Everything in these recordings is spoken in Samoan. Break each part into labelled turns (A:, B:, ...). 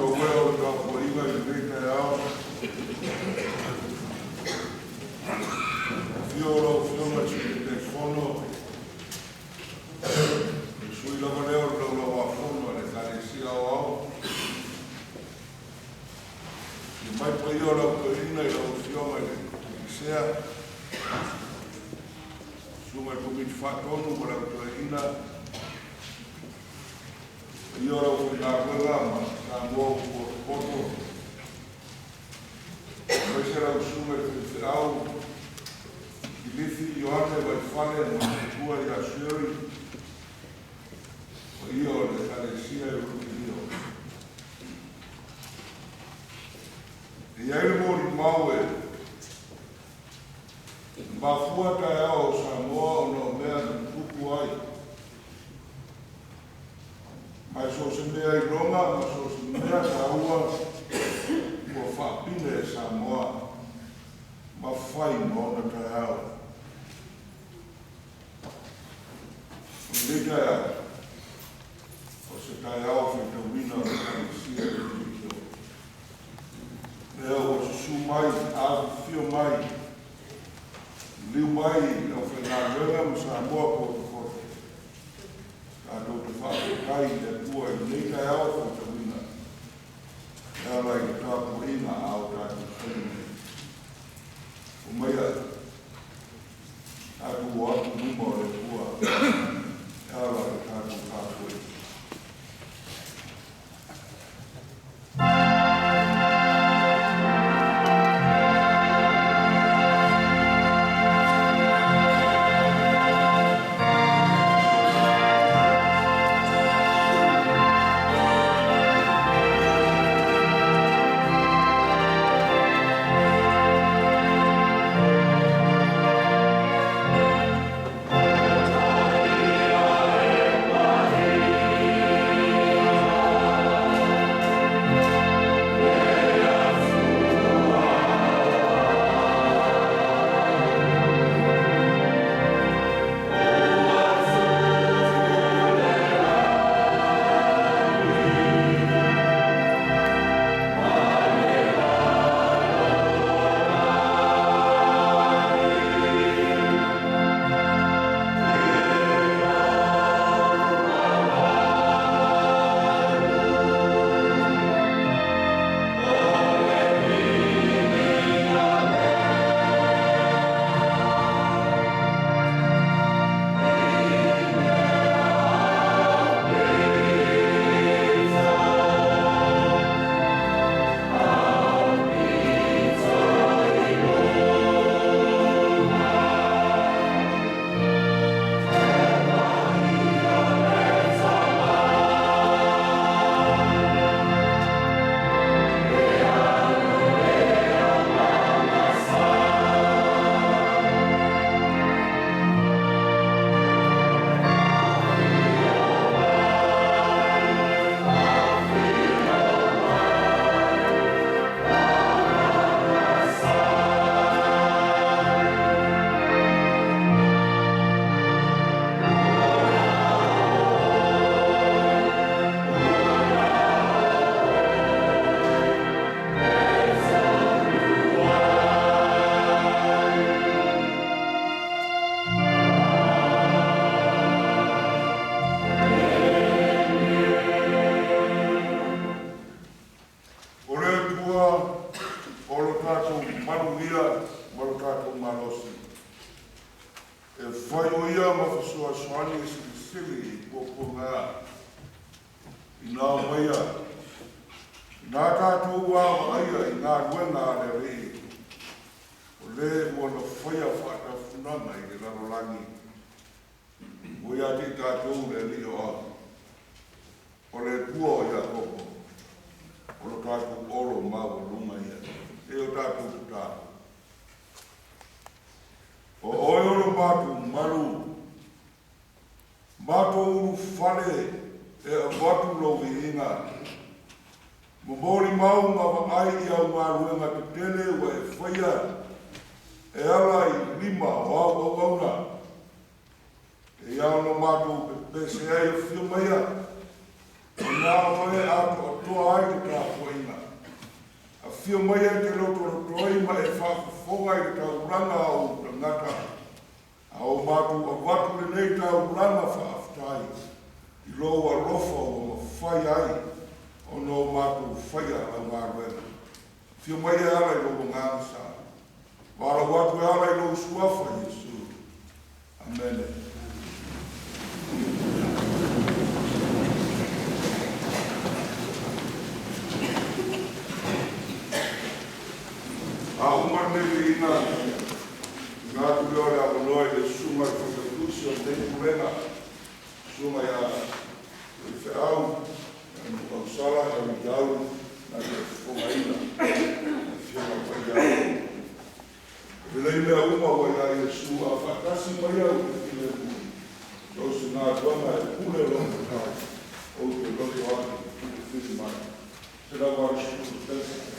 A: Faatauea o le tapuaiga i lenei taeao. Afio o lau Afioga i le Sui Taitaifono, o le sui lava lea o le Laulau-a-Fono a le Ekalesia Aoao. Afio mai le paia o le Au Toeaina i lau Afioga i le Alii Sea, Susuga i le Komiti Faatonu ma le Au Toeaina, paia o le aufaigaluega ma Samoa ua potopoto, aemaise lau Susuga i le Faifeau Kilifi Ioane Vaifale ma le faletua ia Sherry, paia o le Ekalesia Iulukilio. E i ai le molimau e mafua taeao o Samoa ona o mea na tutupu ai. Ma e so o se mea iloga ma so o se mea taua ua faapine e Samoa ma fai ma ona taeao. O lenei taeao, o se taeao faitauina o le Ekalesia Katoliko. Lea ua susu mai, afifio mai, liliu mai le aufaigaluega ma Samoa potopoto, tatou te faafetai i le Atua i lenei taeao faitauina e ala i le tapuaiga a o tatou faiva nei. O maia tatou o atu i luma o le Atua e ala i le tatou tapuaiga. O le Atua o lo tatou manuia ma lo tatou malosi, e fai o ia ma fesoasoani silisili i puapuaga ina aumaia ina tatou vaavaaia i galuega a le Alii, o lē ua na faia faatafunaga i le lalolagi. Ua ia te i tatou le Alii o Ao, o le Atua o Iakopo, o lo tatou olo maualuga ia, e o tatou tatalo. O oe o lo matou malu, matou ulufale e avatu lou viiga, momolimau ma vaai i au galuega tetele ua e faia e ala i lima o au auauna. E ia ona matou pepese ai, afio maia, ina oe atoatoa. atoa ai le tapuaiga. Afio mai e te lotoloto ai ma e faafofoga i le taulaga a ou tagata. A o matou avatu lenei taulaga faafetai i lou alofa ua mafai ai ona o matou faia lau galuega. Afio mai e ala i lou agaga sa. Valaau atu e ala i lou suafa Iesu. Amene. A uma lenei viiga, tuuina atu lea o le avanoa i le susuga i le Failautusi o lenei Pulega, susuga ia Taifeau Nuuausala Henry Loui, na te fofogaina le Afioga Paia a le Atua. E lelei mea uma ua ia Iesu a faatasi ma Ia ou te filemu. So o se galuega e pule lou matau, ou te loto atu i le fili mai. 187.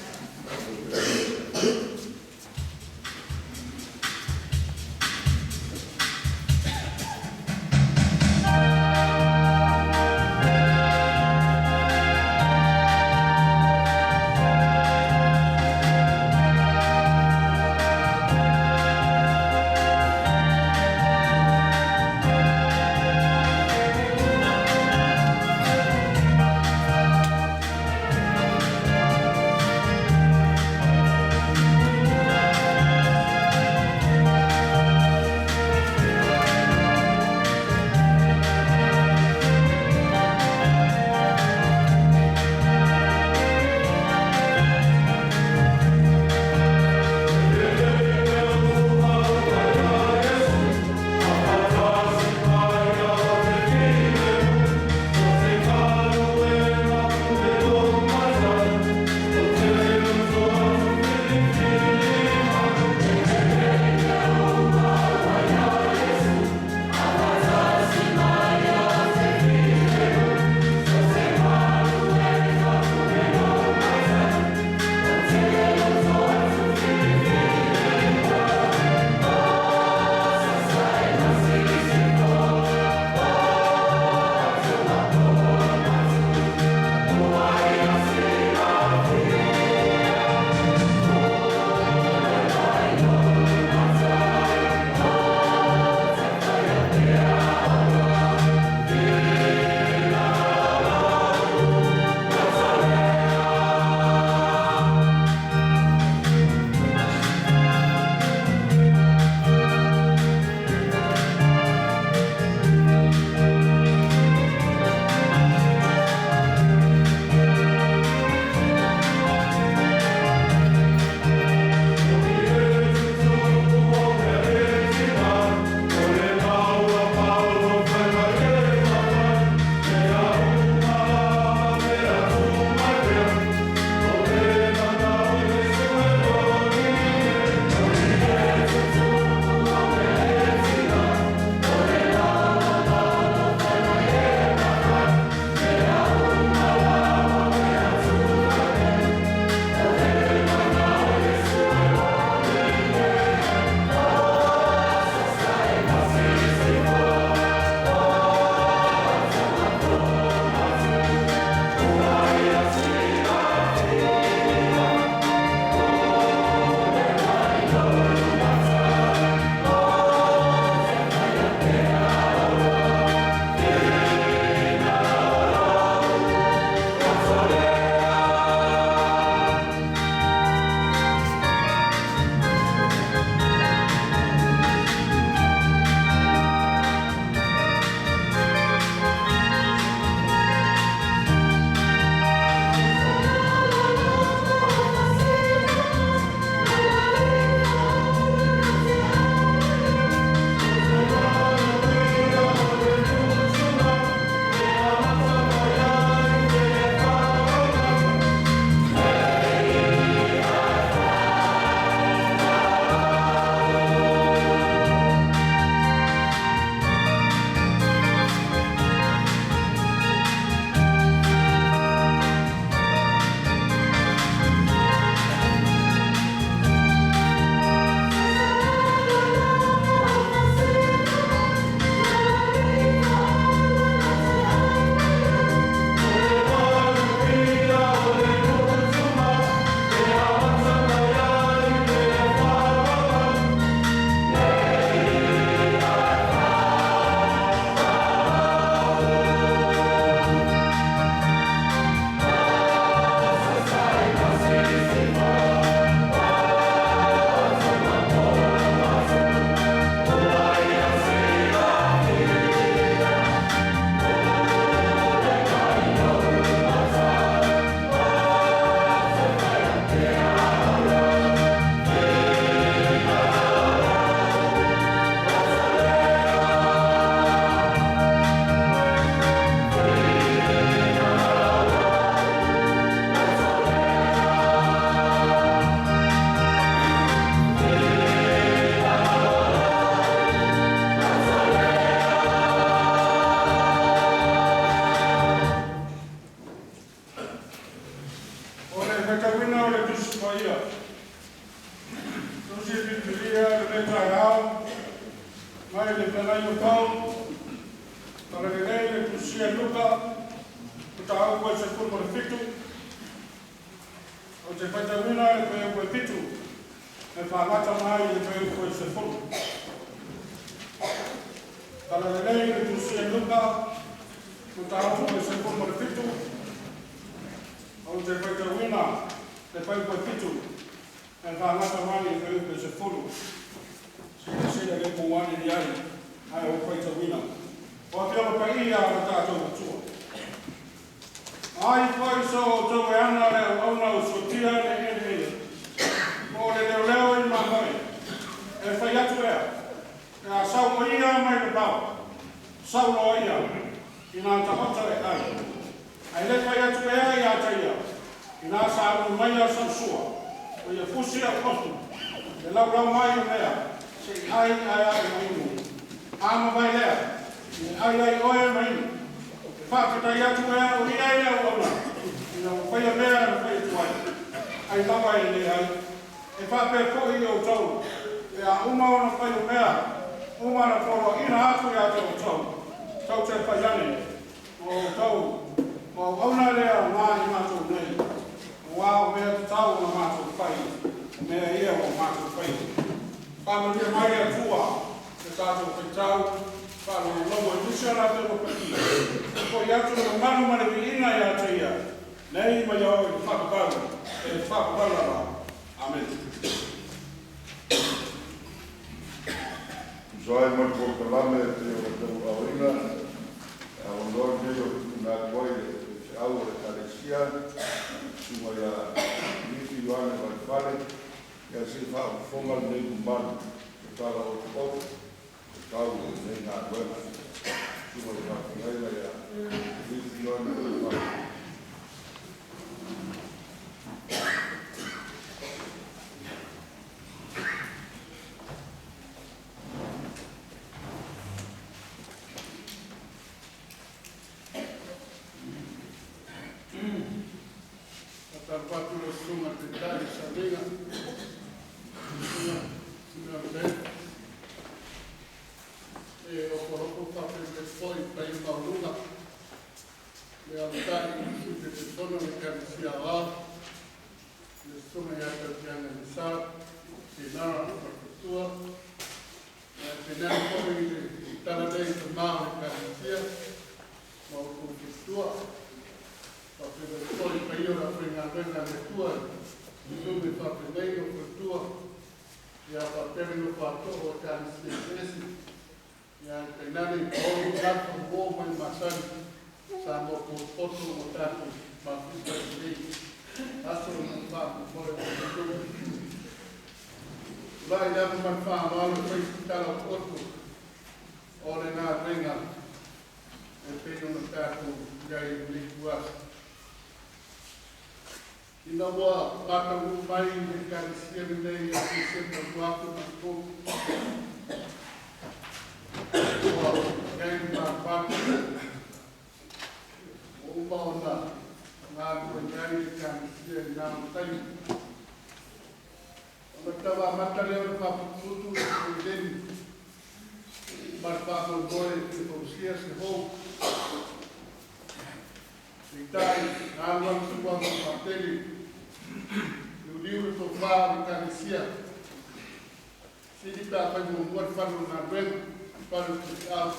B: Talalelei le Tusi a Luka, mataupu e 17, ou te faitauina le fuaiupu e 7 e faamata mai i le fuaiupu e 10. Talalelei le Tusi a Luka, mataupu e 17, ou te faitauina le fuaiupu e 7 e faamata mai i le fuaiupu e 10. Silasila le pou ane i ai, ae ou faitauina. O Afioga Paia a le tatou Atua. Ai foi so outou e ana le auauna o suatia le eleele, po o le leoleo i mamoe, e fai atu ea, pe a sau o ia mai le vao, sau loa ia, ina taoto e ai. Ae le fai atu ea ia te ia, ina sauni maia sau sua, o ia fusi au ofu, le laulau mai o mea, se i ai ae a'u ma inu. A mavae lea, ina ai ai oe ma inu. E faafetai atu ea o ia i le auauna, ina ua faia mea na fai atu ai. Ai lava e leai. E faapea foi outou, pe a uma ona fai o mea uma na poloaiina atu ia te outou, tou te fai ane, o outou, o auauna lea o na i matou nei, aua o mea tatau ona matou fai, o mea ia ua matou faia. Faamanuia mai le Atua le tatou faitau faalogologo i tusi a le Afioga Paia, fo'i atu le mamalu ma le viiga ia te ia, nei ma ia oo i le faavavau e faavavau lava. Amene.
A: Tusa ai ma le polokalame e pei ona tauaaoina, e avanoa lenei ou te tuuina atu ai i le faifeau o le Ekalesia, susuga ia Filipi Ioane Vaifale, ia se i faafofoga lenei mamalu i se tala otooto e tau i lenei galuega. Susuga i le faafeagaiga ia Filipi Ioane Vaifale.
C: Faatalofa atu i lau Susuga i le Taitai Salega, Susuga Simeon Ben. E ofoofo faafeiloai foi i le paia maualuga le alaalatai i le Sui Taitaifono o le Ekalesia Aoao, le Susuga ia Tautiaga Lasau, Sinara ma le Faletua, ae tainane foi le talalelei i tama o le Ekalesia ma outou faletua. Faafeiloai foi i le paia o le aufaigaluega a le Atua i susuga i faafeagaiga ma faletua, ia faapea le nofo a too o Ekalesia eseese, ia tainane i paolo gafa ma uo ma le masani Samoa potopoto ua tatou mafuta i lenei aso ma le faamoemoe o le Atua. Tulai lava ma le faaaloalo e fai se tala otooto o le galuega e pei ona tatou i ai i lenei ituaso. Ina ua mataunuu mai le Ekalesia lenei ia Tesema 2003, ua i ai le malumalu ua uma ona galulue ai le Ekalesia i lena taimi. Ona tau amata lea o le faaputuputu i le seleni ma le faamoemoe e fia fausia se hall. Peitai, na alualu suaga o faatele, liuliu le tofā o le Ekalesia, sili pe a fai muamua le fale o le galuega, le fale o le faifeau,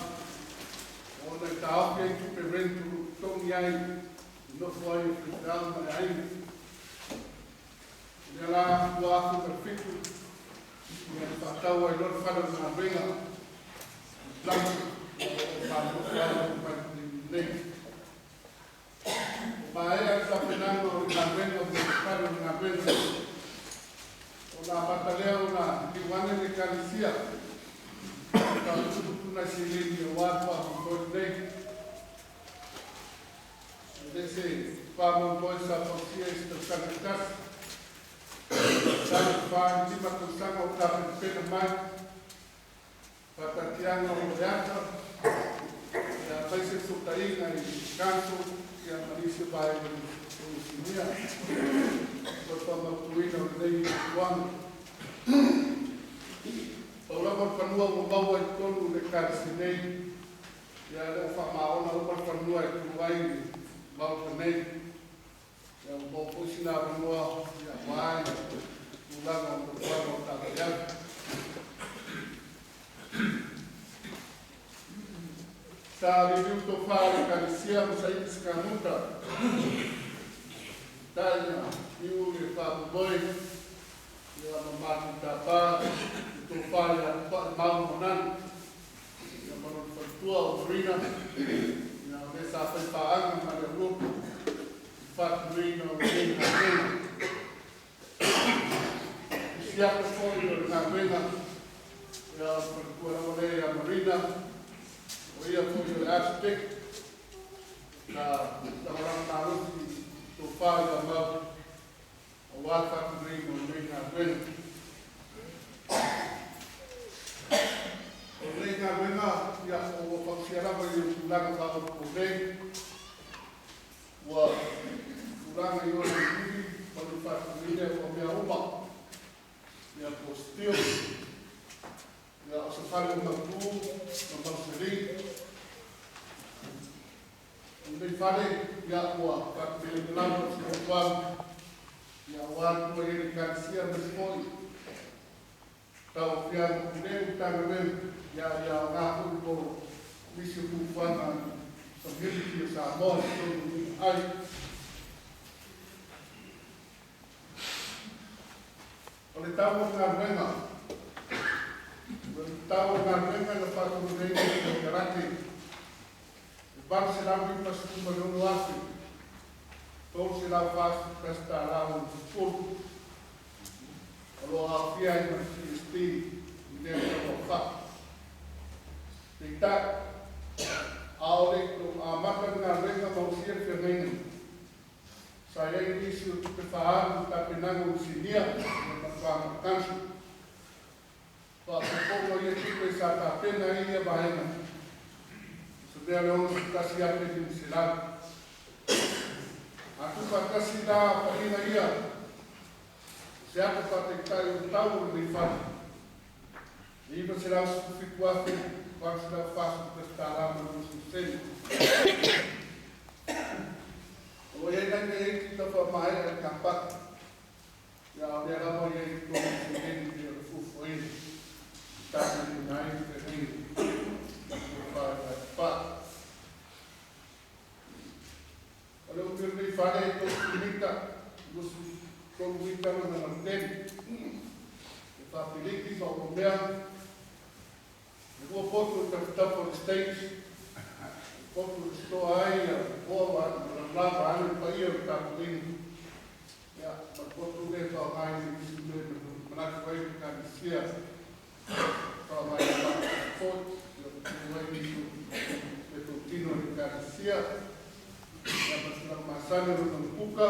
C: ona e taofi ai tupe rent o lo o totogi ai i nofo ai o faifeau ma le aiga. O lea la 2007, ia na faatau ai loa le fale o le galuega i Plumtree, o lo o faalofo ai mai le taimi nei. Ua maea le tapenaga o le galuega mo le fale o le galuega, ona amata lea ona liliu ane le Ekalesia e faaputuputu nai seleni aua le faamoemoe lenei. E le se faamoemoe sa fausia i se tausaga e tasi, tai 4 i le 5 tausaga o tapenapena mai faataatiaga o le ata, ia aemaise fesootaiga i council ia ma nisi o vaega o inisinia mo le faamautuina o lenei tulaga. Pau lava o le fanua ua maua i totonu o le Ekalesia nei. Ia le o faamaona uma le fanua e tu ai le Maota nei. Ia ua maua foi sina avanoa ia aua le tulaga o nofoaga o taavale. Sa liliu tofa a le Ekalesia ma saili se kamuta. Tai na fiu le faamomoe ia ma matou tapa le tofa ia Tupaimau Mananu ia ma lona faletua o Marina ia o lea sa fai paaga ma le Aluapu i le faatinoina o lenei galuega. I siaka foi o le galuega ia o le faletua lava lea ia Marina o ia foi o le architect sa lagolago malosi i le tofa ia Mau aua le faatinoina o lenei galuega. O lenei galuega ia ua fausia lava i le tulaga faaopoopo nei ua tulaga i ona iliili ma le faatinoina ua mea uma ia po steel ia o se fale mautu ma mausali. O lenei fale ia ua faatinoina se fuafuaga ia aua tua i ai le Ekalesia aemaise foi tau aofiaga o Pulega ma Matagaluega ia ia aoga foi mo nisi o fuafuaga a le community o Samoa i totonu o ai. O le tau o le galuega, o le tau o le galuega na faatino nei e le konekarate e $896,341.60. O lo o aofia ai ma le GST i lea tau aofai. Peitai, a o le amata le galuega ma ausia le feagaiga, sa i ai nisi o tupe faaalu i tapenaga o inisinia ma le vaega council. Faaopoopoga o ia tupe sa tapena ai ia vaega, o se mea le $61,500. A tuufaatasi la aofaiga ia, o se ata faataitai o le tau o lenei fale, e $917,841.20. O lo o i ai nai mea iti tau faamaea i le kapaki, ia a o lea lava e i ai i totonu o seleni pei o le fuafuaina e tapenaina ai le feagaiga tofa ia Tupai. O le umi o lenei fale e 30 mita, 23 mita lona lautele. E faapiliki ma uma mea, e lua potu i tafatafa o le stage, potu e stoa ai oa ma lavalava ane le paia o le tapuaiga, ia ma le potu lea e faaaoga i nisi mea na manatu ai le Ekalesia faaaoga i le foi, ia ma tuu ai nisi o meatotino a le Ekalesia, ia ma le tulaga masani o lona umukuka,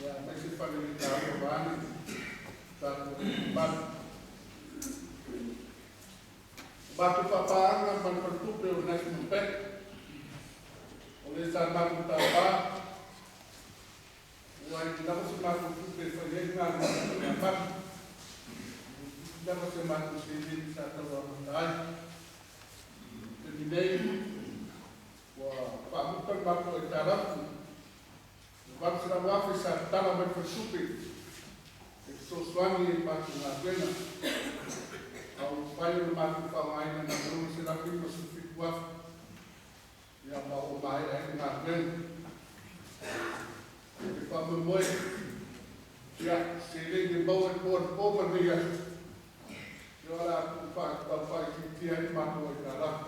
C: ia aemaise fale le taua vaeane tatou mamalu. O matou faapaaga ma le faletupe o le National Bank, o le sa matou tapa, ua i lava se matou tupe e fai ai galuega amata, ua lava se matou seleni sa tau amata ai. Taimi nei, ua faamuta le matou aitalafu, e $800,000 sa tatala mai le faletupe e fesoasoani i le matou galuega, a ua mafai ona matou faaaogaina na o le $657,000 ia ma ua maea ai le galuega. E faamoemoe ia seleni e maua i po anapo ma lenei aso, ia o le a tau faaitiitia ai le matou aitalafu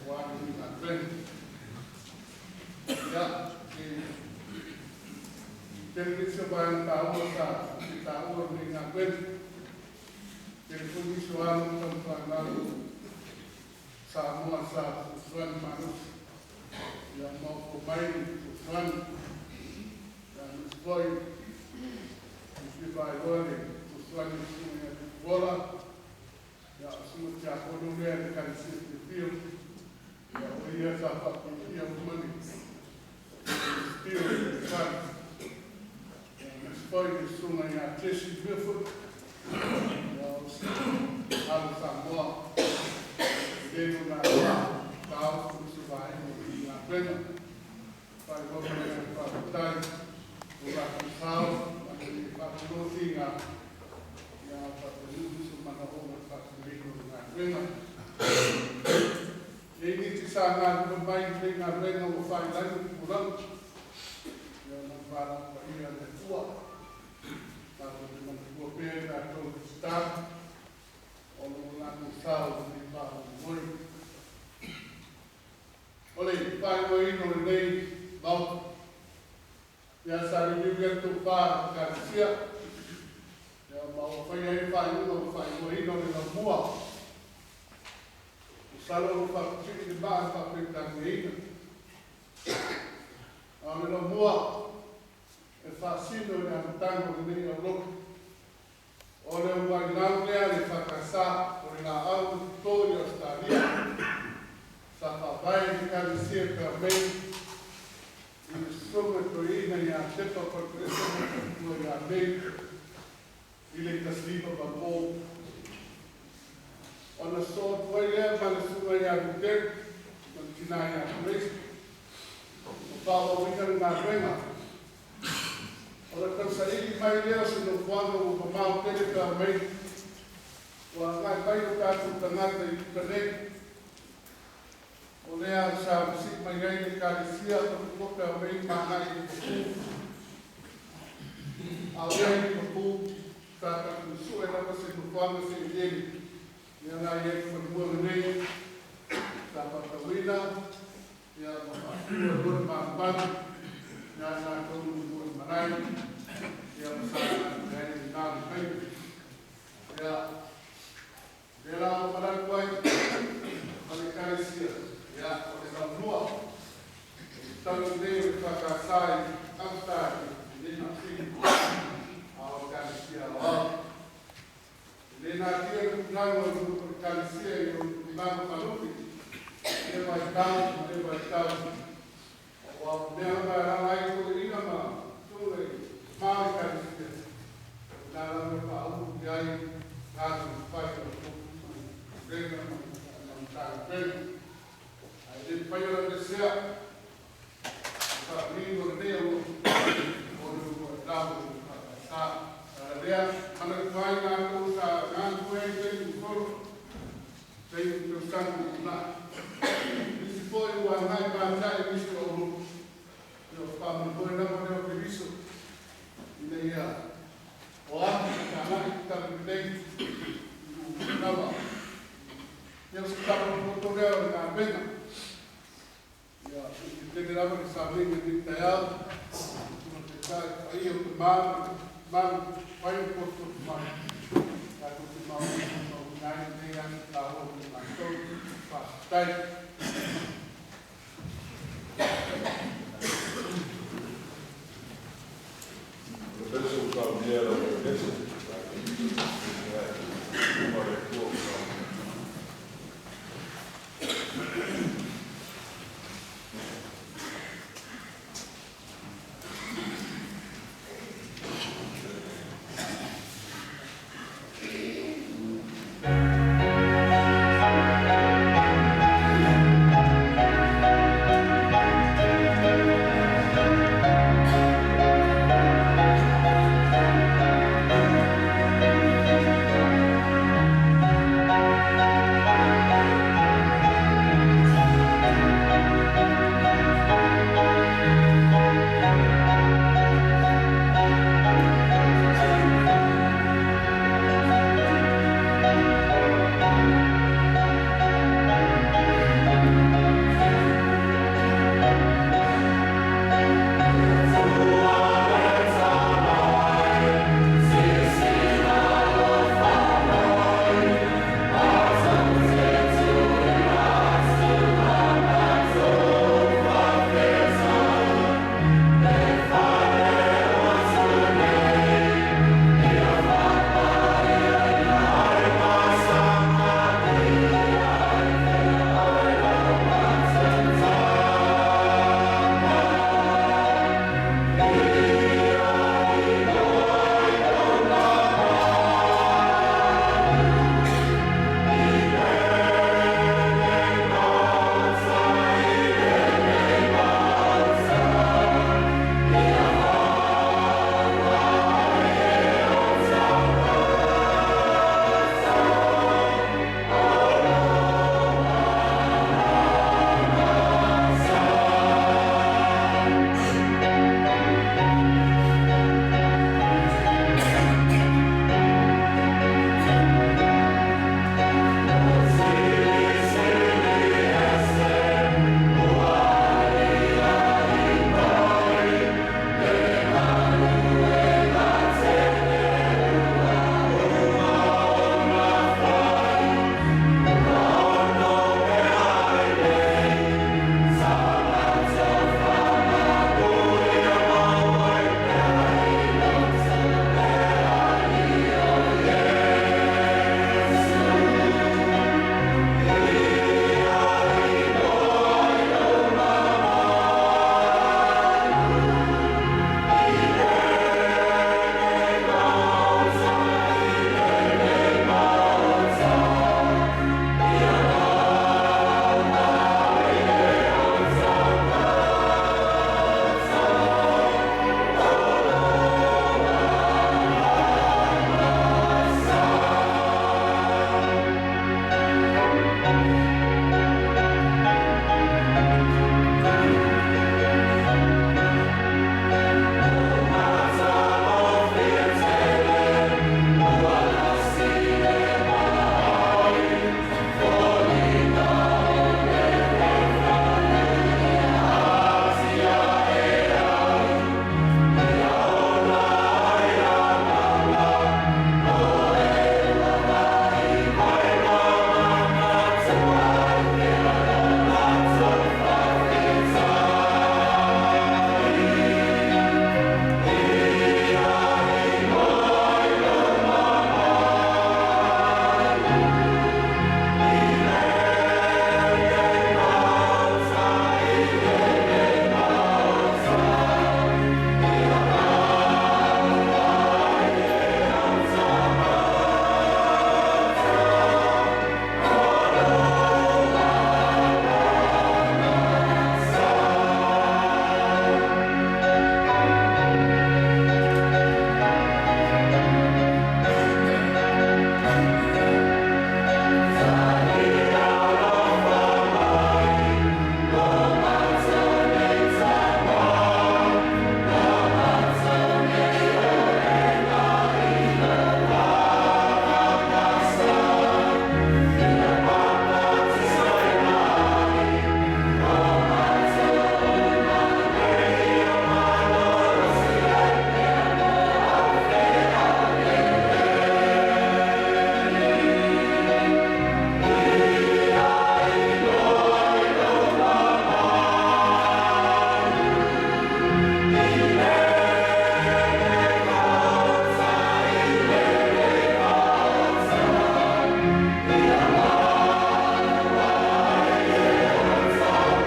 C: aua lenei galuega. Ia, e tele nisi o vaega taua sa taua o lenei galuega. Tele foi nisi o alo ma tamafanau Samoa sa fesoasoani malosi ia maopoopo mai le fesoasoani, ia aemaise foi e fia faailoa le fesoasoani a le susuga ia Tupuola, ia o le susuga tiakono lea i le Ekalesia Piopio, ia o ia sa faapiipia uma le steel o le fale. Ia aemaise foi le susuga ia Jesse Milford, ia o se alo Samoa e le lona taofi. galuega. Faailoa ma le agaga faafetai o latou sao ma le faatinotiga ia faataunuu nisi o manaoga i le faatinoina o le galuega. E i ai nisi sa galulue mai i lenei galuega ua faailaina tupulaga, ia ona valaau paia a le Atua. Tatou te manatua pea i latou Krisitano ona o latou sao i lenei faamoemoe. O le faaigoaina o lenei Maota, ia sa liliu i ai le tofa a le Ekalesia, ia ma ua faia ai le faaiuga o le faaigoaina o le laumua. Masalo ua faapipii le maa i le faa-Peretaniaina. A o le laumua e faasino i le amataga o lenei aulotu, o le uluai lea a le EFKS, o le laau na toto i Ausetalia, sa faavae i le Ekalesia Peamei i le susuga i le toeaina ia Tepa Paluese ma le faletua ia Mei i le 1980. Ona sosoo atu ai lea ma le susuga ia Luteri ma le tina ia Grace ma faaauauina le galuega. O le tausaili mai lea o se nofoaga ua mamao tele pe aumai ua agai mai o tatou tagata i uta nei. O lea sa masii mai ai le Ekalesia Katoliko pe aumai ma agai i Liverpool. A o lea i Liverpool sa tatou sue lava se nofoaga se eleele ia na i ai le fanua lenei sa faatauina ia ma faatu ai loa le malumalu ia sa tonu i malae ia ma sa galulue ai i lena vaitaimi. Ia, lea la ua manatu ai ma le Ekalesia, ia, o le laumua, o le tali lenei o le EFKS i Ausetalia e le faasino, a o le Ekalesia Aoao. E le natia le tulaga o le Ekalesia i ona tulaga faalupe i lea vaitau ma lea vaitau, aua o mea lava e alaala ai toeaiina ma susuga i tama o le Ekalesia, o i ina lava e faaulu i ai galuega fai a le Pulega ma Matagaluega. Ae le mafai ona aveesea le faamanino o lenei aulotu o le uluai lau o le EFKS. O le ala lea, manatu ai latou sa galulue ai i taimi ua sola, taimi i tausaga ua tuanai. Nisi foi ua agai ma atiae nisi o aulotu, ia o le faamoemoe lava lea o Keriso ina ia o atu ma tagai i tala lelei i tulaga lava. Ia o se tala popoto lea o le galuega. Ia, e tetele lava le sauniga i lenei taeao, ma peitai paia o tama ma mamalu fai o potopoto mai, tatou te maumauina ai lenei aso taua mo matou. Faafetai.
A: O le pese ua saunia e lau pese, ma le Atua ua saunia.